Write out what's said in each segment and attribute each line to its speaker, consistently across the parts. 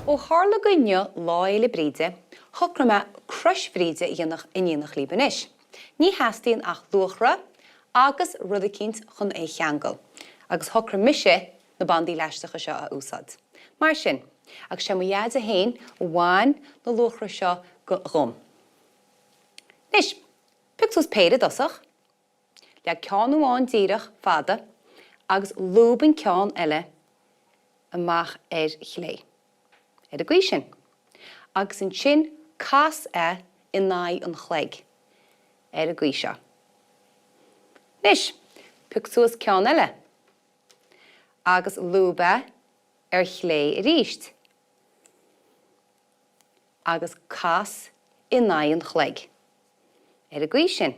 Speaker 1: Ó tharla gur inniu Lá Fhéile Bríde, shocraigh mé crois Bhríde a dhéanamh in éineacht libh anois. Ní theastaíonn ach luachra agus rud eicínt chun é cheangal, agus shocraigh mise na bandaí leaisteacha seo a úsáid. Mar sin, agus sé mo Dheaide féin a bhain na luachra seo dhom. Anois, pioc suas péire i dtosach. Leag ceann amháin díreach fada agus lúb an ceann eile amach ar chlé. Ar an gcaoi sin. Agus ansin cas é in aghaidh an chloig. Ar an gcaoi seo. Anois, pioc suas ceann eile agus lúb é ar chlé arís. Agus cas in aghaidh an chloig. Ar an gcaoi sin.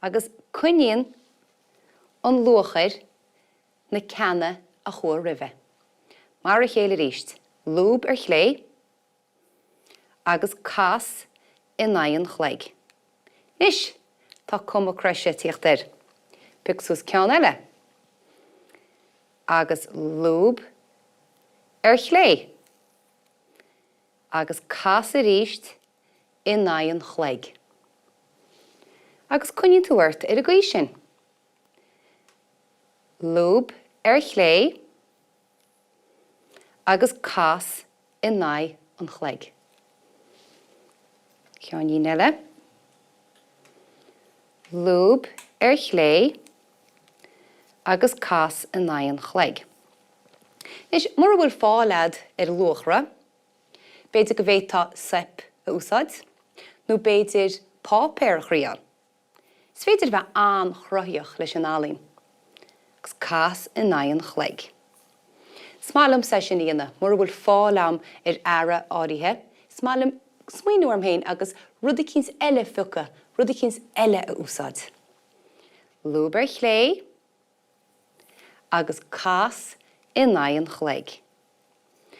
Speaker 1: agus coinníonn an luachair na ceanna a chuaigh roimhe. Mar a chéile arís, lúb ar chlé agus cas in aghaidh an chloig. Anois tá cuma croise ag tíocht air. Pioc suas ceann eile agus lúb ar chlé agus cas arís in aghaidh an chloig. Agus coinníonn tú ort ar an gcaoi sin. Lúb ar chlé agus cas in aghaidh an chloig. Ceainnín eile. Lúb ar chlé agus cas in aghaidh an chloig. Anois, mura bhfuil fáil a'd ar luachra, B'fhéidir go bhféadfá soip a úsáid, nó b'fhéidir páipéar a chriáil. Is féidir a bheith an-chruthaíoch leis an ealaín. Agus cas in aghaidh an chloig. Is maith liomsa é sin a dhéanamh, mura bhfuil fáil a'm ar earra áirithe, is maith liom smaoineamh orm féin agus rud eicínt eile a phiocadh, rud eicínt eile a úsáid. Lúb ar chlé agus cas in aghaidh an chloig.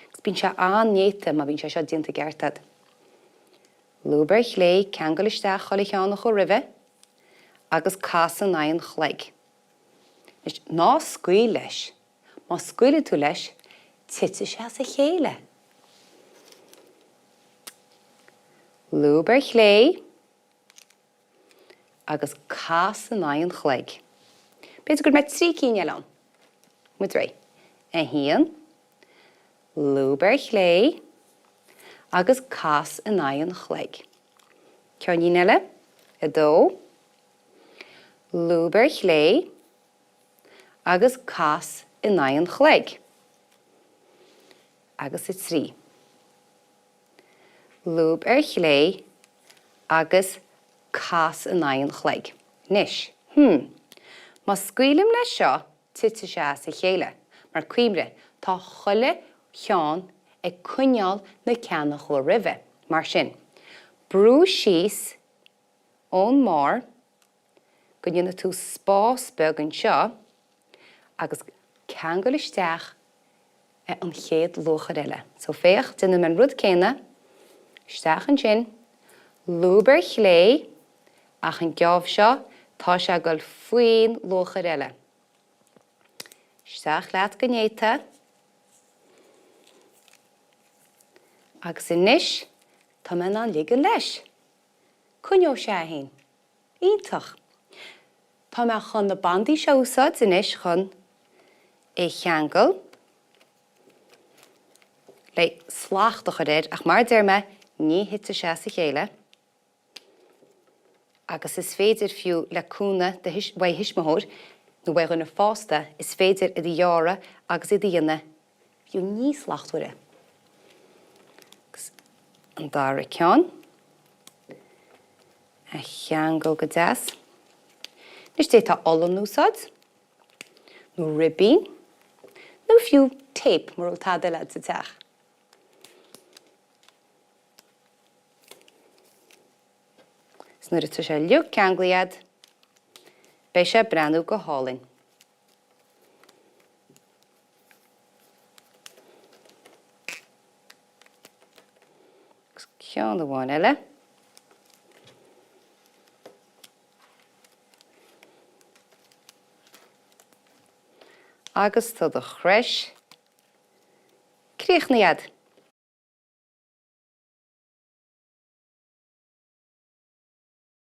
Speaker 1: Agus bíonn sé an-néata má bhíonn sé seo déanta i gceart a'd. Lúb ar chlé, ceangail isteach chuile cheann a chuaigh roimhe agus cas in aghaidh an chloig. Anois, ná scaoil leis. Má scaoileann tú leis, titfidh sé as a chéile. Lúb ar chlé agus cas in aghaidh an chloig. B'fhéidir go mbeidh 3 cinn eile ann. Muid réidh. 1, Lúb ar chlé agus cas in aghaidh an chloig. Ceainnín eile. 2, Lúb ar chlé agus cas in aghaidh an chloig. Agus 3. Lúb ar chlé agus cas in aghaidh an chloig. Anois, hmm, má scaoilim leis seo, titfidh sé as a chéile, mar cuimhnigh, tá chuile cheann ag coinneáil na ceanna a chuaigh roimhe. Mar sin, brú síos ón mbarr go ndéanfaidh tú spás beag anseo agus ceangail isteach an chéad luachair eile. So féach, déanfaidh mé an rud céanna, isteach ansin, lúb ar chlé, ach an geábh seo, tá sé ag dul faoin luachair eile. Isteach leat go néata. Agus anois, tá mé in ann ligean leis. Coinneoidh sé é féin. Iontach! Tá mé chun na bandaí seo a úsáid anois chun é cheangal le slacht a chur air ach mar a deir mé, ní thitfidh sé as a chéile agus is féidir fiú le cúnamh uaidh thuismitheoir nó uaidh dhuine fásta, is féidir iad a ghearradh agus iad a dhéanamh fiú níos slachtmhaire. Agus an dara ceann. A cheangal go deas. Anois d'fhéadfá olann a úsáid, nó ribín, nó fiú téip mura bhfuil tada eile agat sa teach. Is nuair atá sé uilig ceanglaithe agat, beidh sé ag breathnú go hálainn. Agus ceann amháin eile. Agus tá do chrois críochnaithe agat.